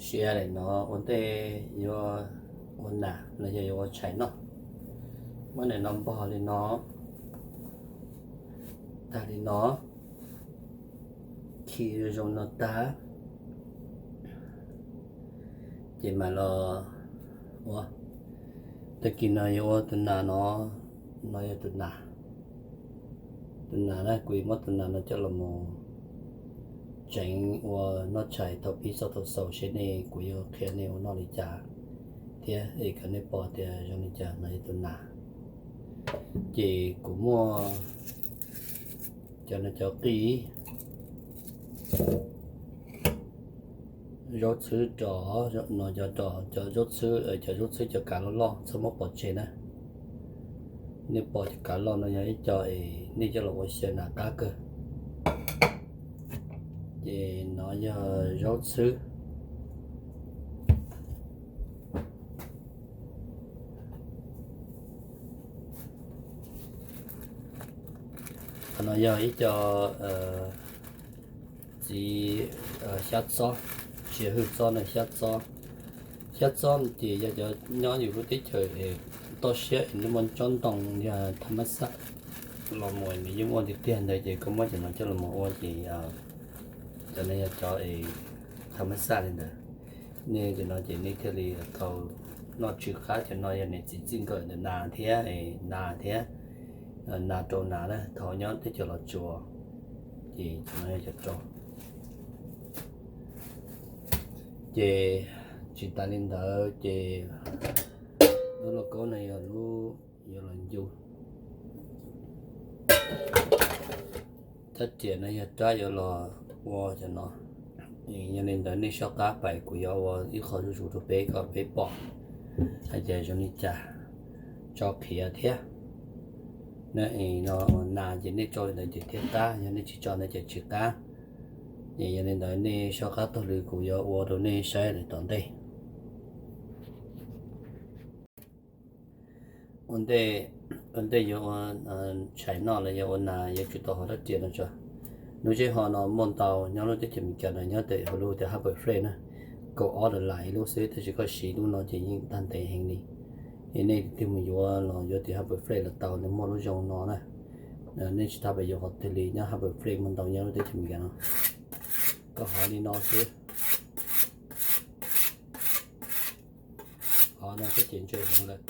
Sia daim no ua ntej yuav ua nas los yog yuav ua tshais noj. Muab daim no npog li no, tag li no, khi zoo no tag, ces mam los ua. Tag kis no yuav ua tus nas no, no yog tus nas. Tus nas na, kuv yuav muab tus nas no coj los mus tseev ua noj tshais thaum pib txog thaum xaus seb nej, kuv yuav qhia nej ua noj li cas thiab es kom nej pom tias zoo li cas no yog tus nas. Ces kuv muaj cov no cov qij zaub txhwb rau no, cov zaub txhwb, cov zaub txhwb cov kav loj loj txhob muab pov tseg na. Nej pom cov kav loj no yog ib co es nej coj los ua xyaw nas qab kawg. Ces no yog zaub txhwb. Qhov no yog ib co txiv xyab txob, tsis yog hwj txob na, xyab txob. Xyab txob ces yog cov nyob yus lub teb chaws toj siab es lub muaj tsob ntoo yog tham mas xaj los mus nws yeej muaj tiag tiag ntawd ces koj muab cov no coj los mus ua ces cov no yog cov tham mas xaj li ntawd. Nej cov no ces nej thiaj li tau noj tsw qab. Cov no yog niam txiv txij nkawm ntawm nas thiab, nas thiab, nas rau nas na, thaum nyob teb chaws Los Tsuas ces cov no yog cov rau. Ces tsis tas li ntawd ces lub lauj kaub no yog lub yuav los ncu. Rab riam no yog rab yuav los ua cov no. Yog li ntawd nej soj qab pais, kuv yuav ua ib qho zuj zus rau peb kom peb pom hais tias zoo li cas, tso qhiav thiab. No nas ces nej tso li ntawd ces thiaj qab, yog nej tsis tso ntawd ces tsis qab. Ces yog li ntawd nej soj qab taug lw kuv yuav ua rau nej saib lawm tom ntej. Ua ntej, ua ntej yuav ua tshais noj los yog ua nas yuav tsum tau hov rab riam no tso. Lub zeb ho no muaj ntau nyob lub teb chaws Amelikas no, nyob hauv lub tias Harbor Freight na, kaum ob dollar ib lub xwb, tab sis koj siv lub no ces yeej tag ntev heev li. Es nej tig mus yuav los yuav tim Harbor Freight los tau, nws muaj lub zoo no na. Nej tsis tas pais yuav qhov twg li, nyob Harbor Freight muaj ntau nyob lub teb chaws Amelikas no. Koj hov li no xwb. Hov no xwb ces ntse heev lawm.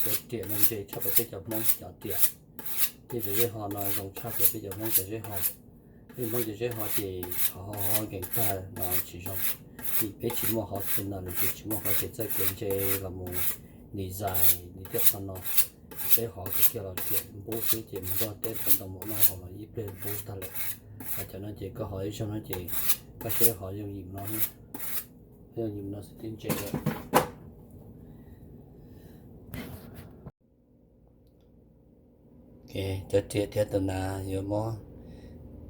Cov riam no ntse tshaj plaws peb cov Hmoob cov riam. Tej cov zeb ho no zoo tshaj plaws peb cov Hmoob cov zeb ho. Peb Hmoob cov zeb ho ces ho ho ho nkees tag no tsis zoo. Vim peb tsis muaj hov txhia no lawm ces tsis muaj qhov txhia txawj kev ntse los mus design li tej qhov no. Peb hov kiag los riam npub xwb ces mus nrog teb qhov ntoo mus noj hauv los ib pliag npub tag lawm. Cov no ces koj hov ib zaug no ces koj saib hov yooj yim no, yooj yim no xwb twb ntse lawm. Cov riam thiab tus nas yuav muab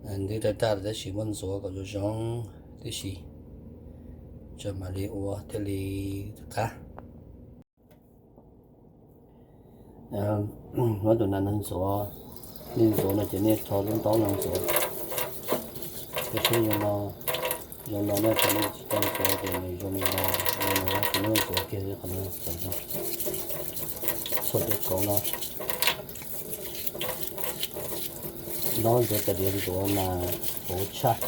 ntwb raj raj lawm tab sis muab ntxuav kom zoo zoo tib si, tso mam li ua thiaj li qab. Muab tus nas no ntxuav, nej ntxuav no ces nej rho lub ntaub no ntxuav. Tab sis zoo no, zoo no nej thaum nej tsis tau ntxuav ces nws zoo li no, zoo no ces nej ntxuav kiag qhov no txawm no, txhuam cov tshauv no. Ntaub ntxuav cov diav ntxuav mas puv tshaj.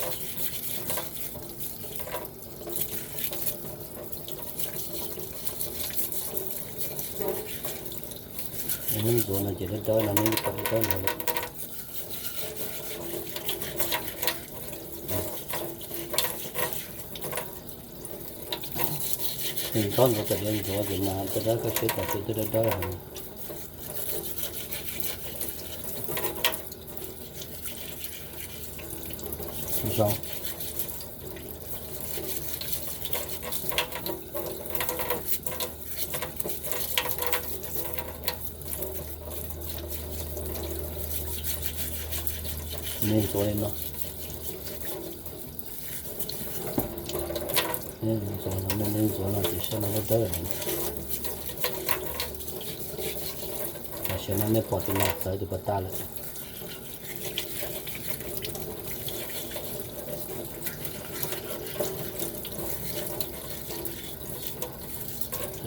Neb ntxuav no ces dawb dawb no, neb pom dawb dawb no lawm. Ntaub ntxuav cov diav ntxuav ces mas dawb dawb, koj saib tom tsev twb dawb dawb heev. Zoo. Nej ntxuav li no. Nej ntxuav no, nej ntxuav no ces saib no dawb dawb. Tam sim no nej pom tus nas txawv tus pas tas lawm.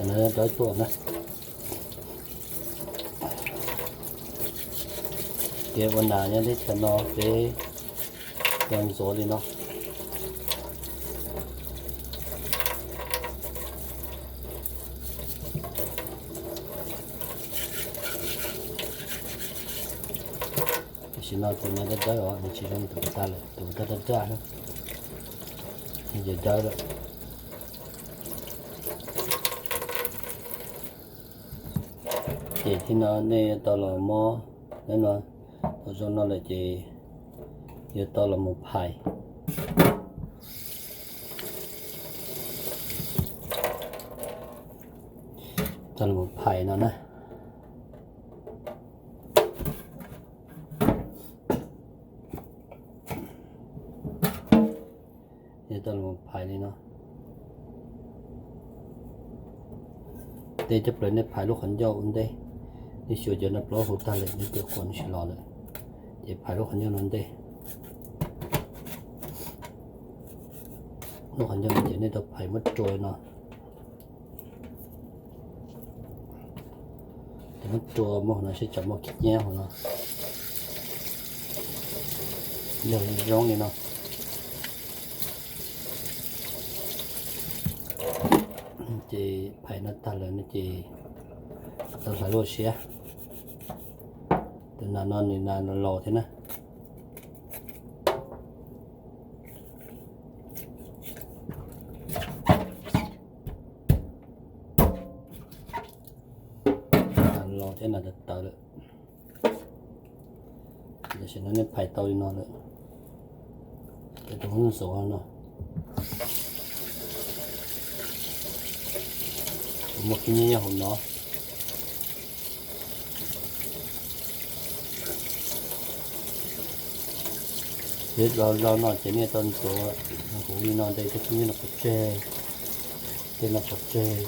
Dawb tuaj na. Kev ua nas nyob teb chaws no peb cov ntxuav li no. Tam sim no tus no dawb dawb os, nws tsis zoo tus tag lawm, tus dawb dawb dawb, nws ces dawb lawm. Ces thib no nej yuav tau los muab, no tau zoo no lawm ces yuav tau los mus phais. Tau los mus phais no na. Tau los phais li no. Tej cov plaws nej phais lub qhov ncauj ua ntej, nej xyuas cov no plaub hau tag lawm nej twb quas nws tsis los lawm, ces phais lub qhov ncauj no ntej. Lub qhov ncauj no ces nej tau phais muab rua no. Ces muab rua muab hauv no seb tsam muaj khib nyiab hauv no. Yog zoo li no. Ces phais no tag lawm no ces tau hlais lub siab. Tus nas no nws nas laus thiab na. Nas laus thiab nas tawv tawv lawm. Tam sim no nej phais tau li no lawm, ces tus ntxuav no kuv muaj khib nyiab nyob hauv no. Ces los los no ces nej tau ntxuav huv li no, tej khib nyiab no pov tseg, tej no pov tseg,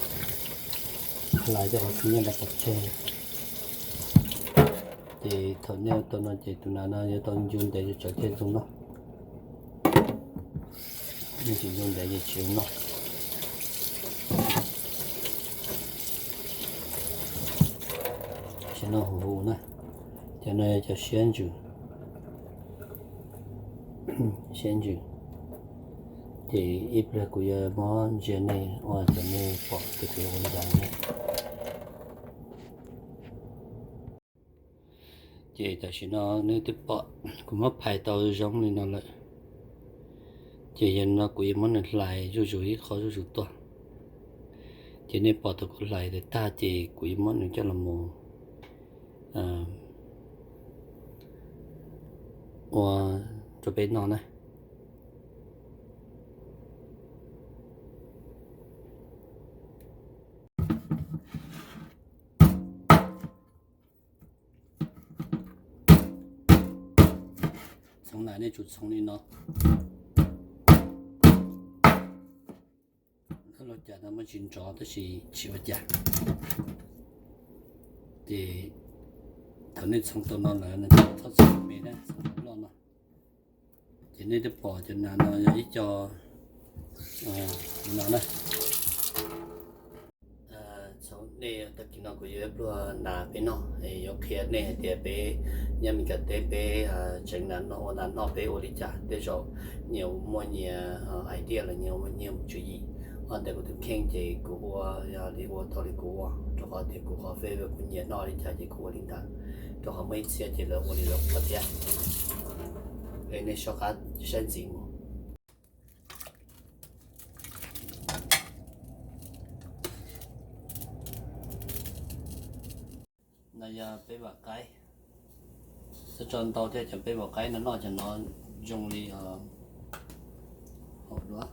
hlais tej qhov khib nyiab no pov tseg. Ces thaum nej ua tau no ces tus nas no yuav tau ncu ntev tsawv thiaj zoo noj. Nej tsis ncu ntev ces tsis zoo noj. Tam sim no huv huv na, cov no yog cov siab ntsws, siab ntsws. Ces ib pliag kuv yuav muab ntsia nej ua rau nej pom ces kuv yuav ua li cas ne. Ces tam sim no nej twb pom kuv muab phais tau zoo li no lawm. Ces yog no kuv yuav muab nws hlais zuj zus ib qho zuj zus tuaj. Ces nej pom thaum kuv hlais tag ces kuv yuav muab nws coj los mus ua rau peb noj na. Txhoov nas nej tsum txhoov li no. Lub cas no muaj tsis nrov tab sis tsis ua cas. Ces thaum nej txhoov tau no lawm no ces txhob txhoov me na, txhoov loj no. Ces nej twb pom cov nas no yog ib co no na. Txhoov nej, tag kis no kuv yuav pluag nas peb noj, yuav qhia nej hais tias peb nyob Meskas teb peb tseev nas noj, ua nas noj peb ua li cas. Tej zaum nyias muaj nyias idea los nyias muaj nyias tswv yim. Ua ntawm kuv tus kheej ces kuv ua yog li ua tau li kuv ua, rau qhov tias kuv qhov favourite, kuv nyiam noj li cas ces kuv ua li ntawd. Rau qhov muaj ib txhia ces lawv ua li lawv ua thiab. Es nej soj qab saib ntxiv mus. No yog peb vam qaib. Txhob tso ntau thiab, cov peb vam qaib no noj cov no zoo li hauv duab.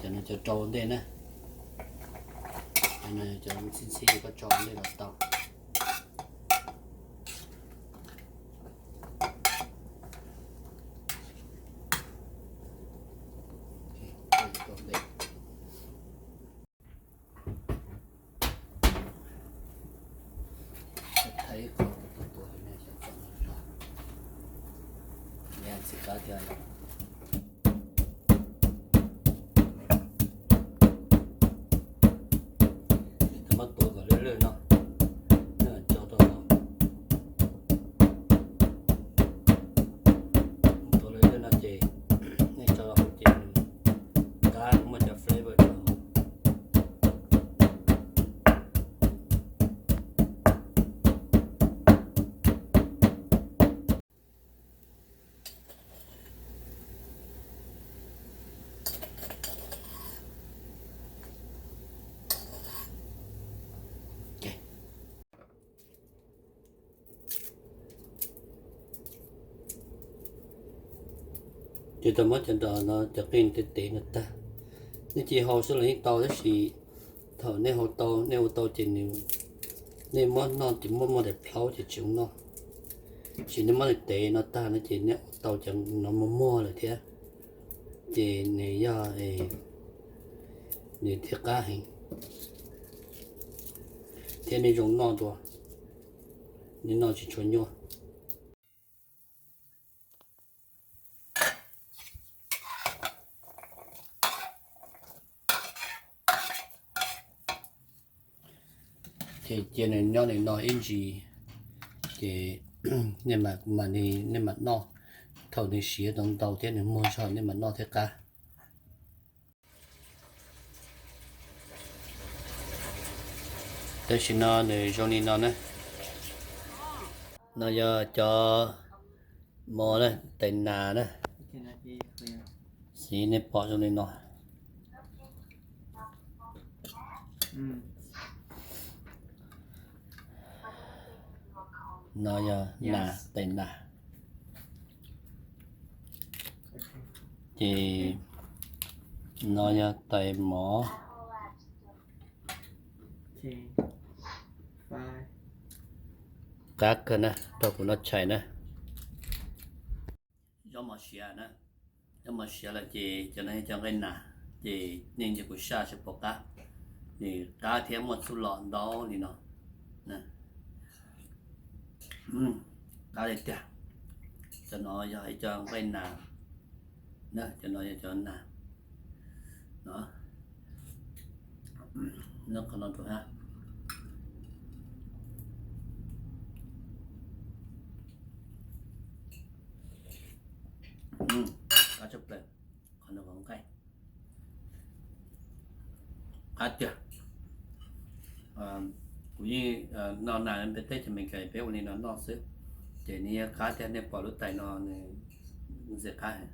Cov no cov rau ntej na. Cov no cov txhij txhij koj rau ntej los tau. Qab tiag. Tau muab tuav kom lwj lwj no, nej tso rau hauv. Tuav lwj lwj no ces nej tso rau hauv ces nws qab muaj cov flavor rau hauv. Ces tau muab cov nrog no cov qij tev tev no tag. Nej cia hau xwb los yeej tau tab sis thaum nej hau tau, nej ua tau ces nws, nej muab noj ces muaj muaj daim plhaub ces tsis zoo noj. Tab sis nej muab tev tev no tag no ces nej ua tau cov no muag muag lawm thiab, ces nws yog, nws thiaj qab heev thiab nws zoo noj dua, nws noj tsis tshua nyuaj. Ces cia nws nyob li no ib ntsis, ces nej mam, nej mam noj. Thaum nws siav ntau ntau thiab nws muag zog nej mam noj thiaj qab. Tam sim no nws zoo li no na. No yog cov mov na, tais nas na. Xim nej pom zoo li no. No yog nas, tais nas. Ces no yog tais mov. Qab kawg na, rau kuv noj tshais na. Zaub mov siav na, zaub mov siav lawm ces cov no yog cov nqaij nas, ces nej ntsia kuv saj seb puas qab. Nws qab thiab muaj txuj lom ntau li no. Qab li tiag. Cov no yog ib co nqaij nas na, cov no yog cov nas no. Noj qhov no rau hab. Qab tshaj plaws, qhov no qhov nqaij qab tiag. Kuv yeej noj nas peb teb chaws Amelikas peb ua li no noj xwb, ces nws yeej qab tiag. Nej pom lub tais no nws ntxim qab heev.